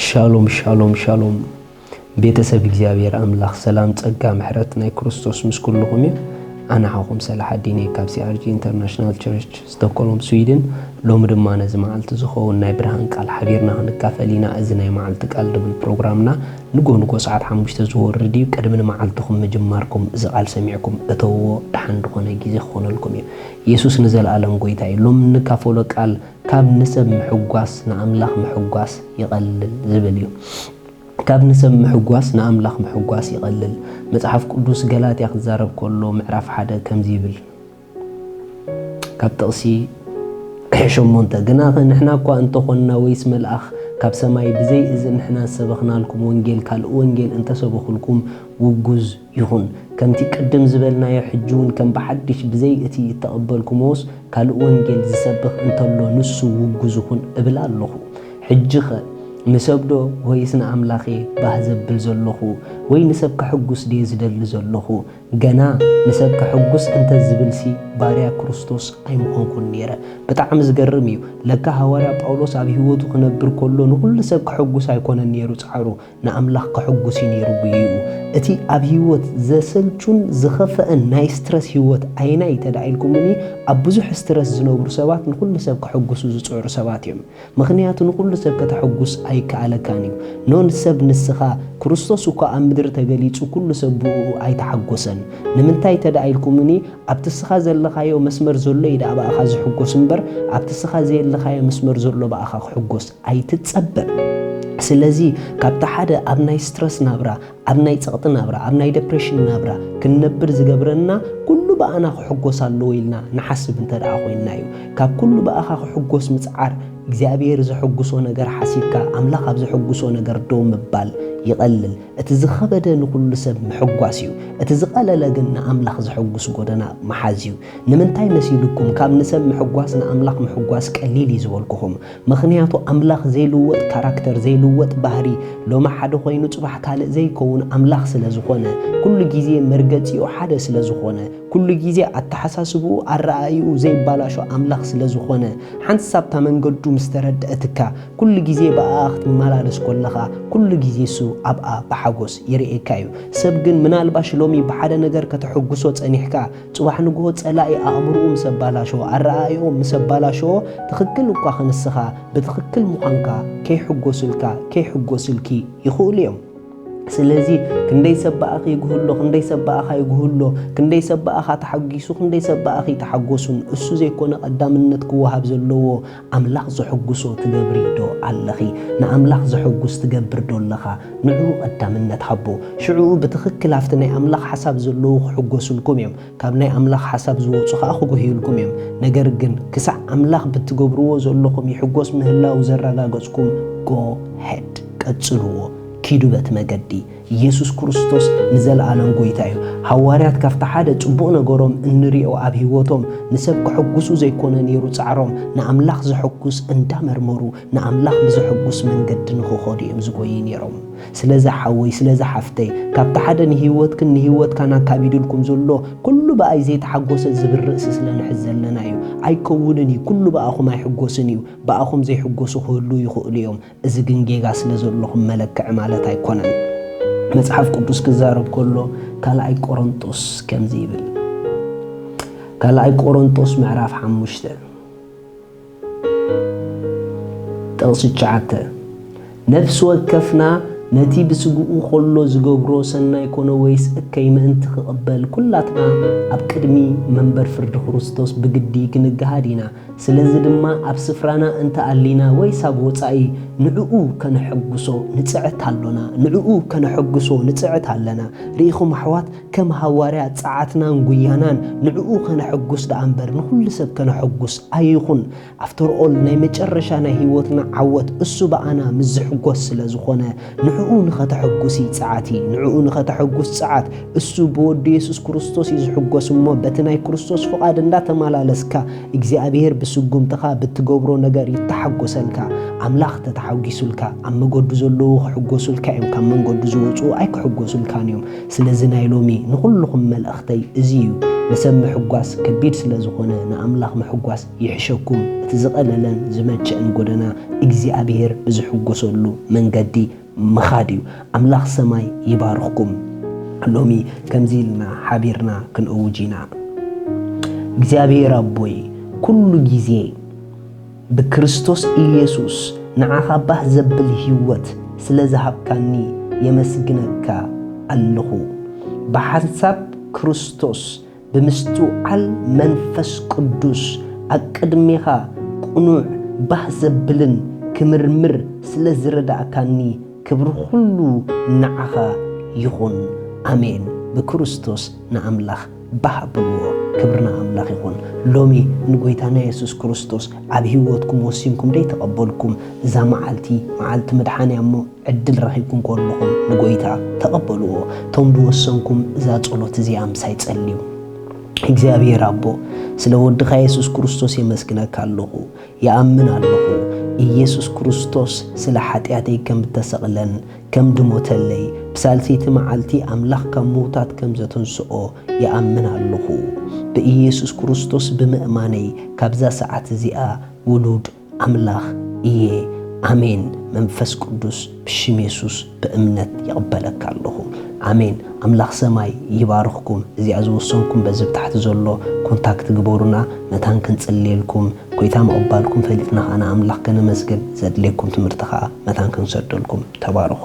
ሻሎም ሻሎም ሻሎም። ቤተሰብ እግዚኣብሔር ኣምላኽ ሰላም፣ ጸጋ፣ ምሕረት ናይ ክርስቶስ ምስ ኩልኹም እዩ። ኣነ ሓኹም ሰላሓዲን እየ ካብ ሲኣርጂ ኢንተርናሽናል ቸርች ስቶክሆልም ስዊድን። ሎሚ ድማ ነዚ መዓልቲ ዝኸውን ናይ ብርሃን ቃል ሓቢርና ክንካፈል ኢና። እዚ ናይ መዓልቲ ቃል ድብል ፕሮግራምና ንጎ ንጎ ሰዓት ሓሙሽተ ዝወርድ እዩ። ቅድሚ ንመዓልትኹም ምጅማርኩም እዚ ቃል ሰሚዕኩም እተውዎ ደሓን ዝኾነ ግዜ ክኾነልኩም እዩ። ኢየሱስ ንዘለኣለም ጎይታ እዩ። ሎም እንካፈሎ ቃል ካብ ንሰብ ምሕጓስ ንኣምላኽ ምሕጓስ ይቐልል ዝብል እዩ። ካብ ንሰብ ምሕጓስ ንኣምላኽ ምሕጓስ ይቐልል። መጽሓፍ ቅዱስ ገላትያ ክዛረብ ከሎ ምዕራፍ ሓደ ከምዚ ይብል፣ ካብ ጥቕሲ ሸሞንተ፣ ግናኸ ንሕና እኳ እንተኾንና ወይስ መልኣኽ ካብ ሰማይ ብዘይ እዚ ንሕና ዝሰበኽናልኩም ወንጌል ካልእ ወንጌል እንተሰበኹልኩም ውጉዝ ይኹን። ከምቲ ቅድም ዝበልናዮ፣ ሕጂ እውን ከም ብሓድሽ ብዘይ እቲ እተቐበልኩምዎስ ካልእ ወንጌል ዝሰብኽ እንተሎ፣ ንሱ ውጉዝ ይኹን እብል ኣለኹ። ሕጂኸ ንሰብዶ ወይስ ንኣምላኽ እየ ባህ ዘብል ዘለኹ? ወይ ንሰብ ከሕጉስ ድየ ዝደሊ ዘለኹ? ገና ንሰብ ከሕጉስ እንተ ዝብልሲ፣ ባርያ ክርስቶስ ኣይምኾንኩን ነይረ። ብጣዕሚ ዝገርም እዩ። ለካ ሃዋርያ ጳውሎስ ኣብ ህይወቱ ክነብር ከሎ፣ ንኹሉ ሰብ ከሕጉስ ኣይኮነን ነይሩ ጻዕሩ። ንኣምላኽ ከሕጉስ እዩ ነይሩ ጉይኡ። እቲ ኣብ ህይወት ዘሰልቹን ዝኸፍአን ናይ ስትረስ ህይወት ኣየናይ እንተ ደኣ ኢልኩምኒ፣ ኣብ ብዙሕ ስትረስ ዝነብሩ ሰባት ንኹሉ ሰብ ከሕጉሱ ዝጽዕሩ ሰባት እዮም። ምኽንያቱ ንኹሉ ሰብ ከተሐጉስ ኣይከኣለካን እዩ። ኖ ንሰብ ንስኻ፣ ክርስቶስ እኳ ኣብ ምድሪ ተገሊጹ ኩሉ ሰብ ብእኡ ኣይተሓጎሰን። ንምንታይ እንተ ደኣ ኢልኩምኒ፣ ኣብቲ እስኻ ዘለኻዮ መስመር ዘሎ እዩ ደኣ ብኣኻ ዝሕጎስ እምበር፣ ኣብቲ እስኻ ዘየለኻዮ መስመር ዘሎ ብኣኻ ክሕጎስ ኣይትጸበ። ስለዚ ካብቲ ሓደ ኣብ ናይ ስትረስ ናብራ፣ ኣብ ናይ ጸቕጢ ናብራ፣ ኣብ ናይ ደፕሬሽን ናብራ ክንነብር ዝገብረና ኩሉ ብኣና ክሕጎስ ኣለዎ ኢልና ንሓስብ እንተ ደኣ ኮይንና እዩ። ካብ ኩሉ ብኣኻ ክሕጎስ ምጽዓር፣ እግዚኣብሔር ዘሐጉሶ ነገር ሓሲብካ ኣምላኽ ኣብ ዘሐጉሶ ነገር ደው ምባል ይቐልል። እቲ ዝኸበደ ንኹሉ ሰብ ምሕጓስ እዩ። እቲ ዝቐለለ ግን ንኣምላኽ ዘሐጉስ ጎደና ምሓዝ እዩ። ንምንታይ መሲልኩም ካብ ንሰብ ምሕጓስ ንኣምላኽ ምሕጓስ ቀሊል እዩ ዝበልኩኹም? ምኽንያቱ ኣምላኽ ዘይልወጥ ካራክተር፣ ዘይልወጥ ባህሪ፣ ሎሚ ሓደ ኮይኑ ጽባሕ ካልእ ዘይከውን ኣምላኽ ስለ ዝኾነ፣ ኩሉ ግዜ መርገጺኡ ሓደ ስለ ዝኾነ፣ ኩሉ ግዜ ኣተሓሳስብኡ ኣረኣእይኡ ዘይባላሾ ኣምላኽ ስለ ዝኾነ፣ ሓንሳብ እታ መንገዱ ምስ ተረድአትካ፣ ኩሉ ግዜ ብኣኣ ክትመላለስ ከለኻ፣ ኩሉ ግዜ እሱ ኣብኣ ብሓጎስ ይርእየካ እዩ። ሰብ ግን ምናልባሽ ሎሚ ብሓደ ነገር ከተሐጉሶ ጸኒሕካ፣ ጽባሕ ንግሆ ጸላኢ ኣእምሮኡ ምስ ኣባላሸዎ፣ ኣረኣእይኦም ምስ ኣባላሸዎ፣ ትኽክል እኳ ክንስኻ ብትኽክል ምዃንካ ከይሕጎስልካ፣ ከይሕጎስልኪ ይኽእሉ እዮም። ስለዚ ክንደይ ሰብ ብኣኺ ይግህሎ፣ ክንደይ ሰብ ብኣኻ ይግህሎ፣ ክንደይ ሰብ ብኣኻ ተሓጒሱ፣ ክንደይ ሰብ ብኣኺ ተሓጎሱን፣ እሱ ዘይኮነ ቀዳምነት ክወሃብ ዘለዎ ኣምላኽ ዘሐጉሶ ትገብሪ ዶ ኣለኺ? ንኣምላኽ ዘሐጉስ ትገብር ዶ ኣለኻ? ንዕኡ ቀዳምነት ሃቦ። ሽዕኡ ብትኽክል ኣብቲ ናይ ኣምላኽ ሓሳብ ዘለዉ ክሕጎሱልኩም እዮም። ካብ ናይ ኣምላኽ ሓሳብ ዝወጹ ኸኣ ክጉህዩልኩም እዮም። ነገር ግን ክሳዕ ኣምላኽ ብትገብርዎ ዘለኹም ይሕጎስ ምህላዉ ዘረጋገጽኩም፣ ጎ ሄድ፣ ቀጽልዎ፣ ኪዱ በቲ መገዲ። ኢየሱስ ክርስቶስ ንዘለኣለም ጎይታ እዩ። ሃዋርያት ካብቲ ሓደ ጽቡቕ ነገሮም እንሪኦ ኣብ ህይወቶም ንሰብ ከሐጉሱ ዘይኮነ ነይሩ ጻዕሮም፣ ንኣምላኽ ዘሐጉስ እንዳመርመሩ ንኣምላኽ ብዘሐጉስ መንገዲ ንኽኸዱ እዮም ዝጎዩ ነይሮም። ስለዚ ሓወይ፣ ስለዚ ሓፍተይ፣ ካብቲ ሓደ ንህይወትክን ንህይወትካን ኣካቢዱልኩም ዘሎ ኩሉ ብኣይ ዘይተሓጎሰ ዝብል ርእሲ ስለ ንሕዝ ዘለና እዩ። ኣይከውንን እዩ፣ ኩሉ ብኣኹም ኣይሕጎስን እዩ። ብኣኹም ዘይሕጎሱ ክህልዉ ይኽእሉ እዮም። እዚ ግን ጌጋ ስለ ዘለኹም መለክዒ ማለት ኣይኮነን። መጽሓፍ ቅዱስ ክዛረብ ከሎ ካልኣይ ቆሮንጦስ ከምዚ ይብል። ካልኣይ ቆሮንጦስ ምዕራፍ ሓሙሽተ ጥቕሲ ትሽዓተ፣ ነፍሲ ወከፍና ነቲ ብስግኡ ኸሎ ዝገብሮ ሰናይ ኮነ ወይስ እከይ ምእንቲ ክቕበል፣ ኩላትና ኣብ ቅድሚ መንበር ፍርዲ ክርስቶስ ብግዲ ክንገሃድ ኢና። ስለዚ ድማ ኣብ ስፍራና እንተ ኣሊና ወይስ ኣብ ወጻኢ ንዕኡ ከነሐጉሶ ንጽዕት ኣሎና፣ ንዕኡ ከነሐጉሶ ንጽዕት ኣለና። ርኢኹም ኣሕዋት፣ ከም ሃዋርያ ጸዓትናን ጉያናን ንዕኡ ከነሐጉስ ደኣ እምበር ንኹሉ ሰብ ከነሐጉስ ኣይኹን። ኣፍተር ኦል ናይ መጨረሻ ናይ ህይወትና ዓወት እሱ ብኣና ምስ ዝሕጎስ ስለ ዝኾነ፣ ንዕኡ ንኸተሐጉስ እዩ ጸዓቲ፣ ንዕኡ ንኸተሐጉስ ጸዓት። እሱ ብወዱ የሱስ ክርስቶስ እዩ ዝሕጎስ እሞ፣ በቲ ናይ ክርስቶስ ፍቓድ እንዳተመላለስካ፣ እግዚኣብሔር ብስጉምትኻ ብትገብሮ ነገር ይተሓጎሰልካ። ኣምላኽ ተተሓጒሱልካ፣ ኣብ መገዱ ዘለዉ ክሕጎሱልካ እዮም፣ ካብ መንገዱ ዝወጹ ኣይክሕጎሱልካን እዮም። ስለዚ ናይ ሎሚ ንኹልኹም መልእኽተይ እዚ እዩ። ንሰብ ምሕጓስ ከቢድ ስለ ዝኾነ፣ ንኣምላኽ ምሕጓስ ይሕሸኩም። እቲ ዝቐለለን ዝመቸእን ጎደና እግዚኣብሔር ብዝሕጎሰሉ መንገዲ ምኻድ እዩ። ኣምላኽ ሰማይ ይባርኽኩም። ሎሚ ከምዚ ኢልና ሓቢርና ክንእውጅ ኢና። እግዚኣብሔር ኣቦይ፣ ኩሉ ግዜ ብክርስቶስ ኢየሱስ ንዓኻ ባህ ዘብል ህይወት ስለ ዝሃብካኒ የመስግነካ ኣለኹ። ብሓንሳብ ክርስቶስ ብምስትውዓል መንፈስ ቅዱስ ኣብ ቅድሜኻ ቅኑዕ ባህ ዘብልን ክምርምር ስለ ዝረዳእካኒ ክብሪ ኩሉ ንዓኻ ይኹን። ኣሜን። ብክርስቶስ ንኣምላኽ ባህ ኣብልዎ። ክብሪ ንኣምላኽ ይኹን። ሎሚ ንጎይታና የሱስ ክርስቶስ ኣብ ህይወትኩም ወሲንኩም ደይተቐበልኩም፣ እዛ መዓልቲ መዓልቲ ምድሓን እያ እሞ ዕድል ረኺብኩም ከለኹም ንጎይታ ተቐበልዎ። እቶም ዝወሰንኩም እዛ ጸሎት እዚኣ ምሳይ ጸልዩ። እግዚኣብሔር ኣቦ፣ ስለ ወድኻ የሱስ ክርስቶስ የመስግነካ ኣለኹ። ይኣምን ኣለኹ፣ ኢየሱስ ክርስቶስ ስለ ሓጢኣተይ ከም እተሰቕለን ከም ድሞተለይ፣ ብሳልሰይቲ መዓልቲ ኣምላኽ ካብ ምዉታት ከም ዘተንስኦ ይኣምን ኣለኹ። ብኢየሱስ ክርስቶስ ብምእማነይ ካብዛ ሰዓት እዚኣ ውሉድ ኣምላኽ እየ። ኣሜን። መንፈስ ቅዱስ ብሽም የሱስ ብእምነት ይቕበለካ ኣለኹ። ኣሜን። ኣምላኽ ሰማይ ይባርኽኩም። እዚኣ ዝወሰንኩም በዚ ብታሕቲ ዘሎ ኮንታክት ግበሩና፣ መታን ክንጽልየልኩም፣ ጎይታ ምቕባልኩም ፈሊጥና ኸኣ ንኣምላኽ ከነመስግን ዘድልየኩም ትምህርቲ ኸኣ መታን ክንሰደልኩም። ተባረኹ።